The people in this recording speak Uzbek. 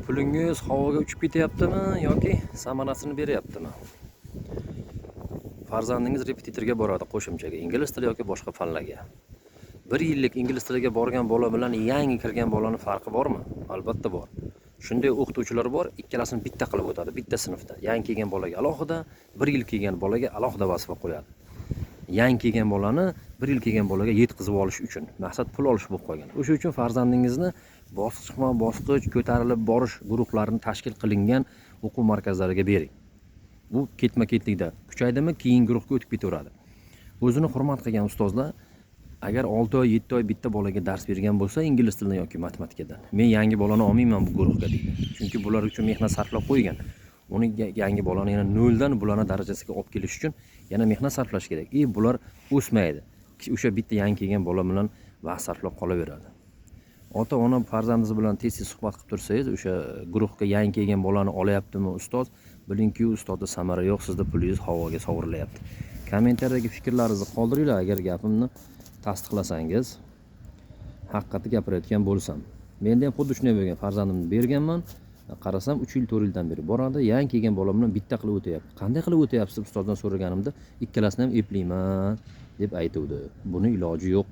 Pulingiz havoga uchib ketyaptimi yoki samarasini beryaptimi? Farzandingiz repetitorga boradi qo'shimchaga, ingliz tili yoki boshqa fanlarga. Bir yillik ingliz tiliga borgan bola bilan yangi kirgan bolani farqi bormi? Albatta bor. Shunday o'qituvchilar bor, ikkalasini bitta qilib o'tadi, bitta sinfda. Yangi kelgan bolaga alohida, bir yil kelgan bolaga alohida vazifa qo'yadi. Yangi kelgan bolani bir yil kelgan bolaga yetkazib olish uchun, maqsad pul olish bo'lib qolgan. O'sha uchun farzandingizni bosqichma bosqich ko'tarilib borish guruhlarini tashkil qilingan o'quv markazlariga bering. Bu ketma ketlikda kuchaydimi, keyin guruhga o'tib ketaveradi. O'zini hurmat qilgan ustozlar agar 6 oy, 7 oy bitta bolaga dars bergan bo'lsa ingliz tilidan yoki matematikadan, "Men yangi bolani olmayman bu guruhga", deydi. Chunki bular uchun mehnat sarflab qo'ygan. Uni yangi bolani yana noldan bularni darajasiga olib kelish uchun yana mehnat sarflash kerak. И bular o'smaydi. O'sha bitta yangi kelgan bola bilan vaqt sarflab qolaveradi. Ota ona farzandingiz bilan tez tez suhbat qilib tursangiz, o'sha guruhga yangi kelgan bolani olyaptimi ustoz, bilingki, ustozda samara yo'q, sizni pulingiz havoga sovurilyapti. Kommentariyadagi fikrlaringizni qoldiringlar agar gapimni tasdiqlasangiz, haqiqatni gapirayotgan bo'lsam. Menda ham xuddi shunday bo'lgan. Farzandimni berganman, qarasam, 3 yil, 4 yildan beri boradi, yangi kelgan bola bilan bitta qilib o'tyapti. "Qanday qilib o'tyapsiz?" deb ustozdan so'raganimda, "Ikkalasini ham eplayman", deb aytuvdi. Buni iloji yo'q.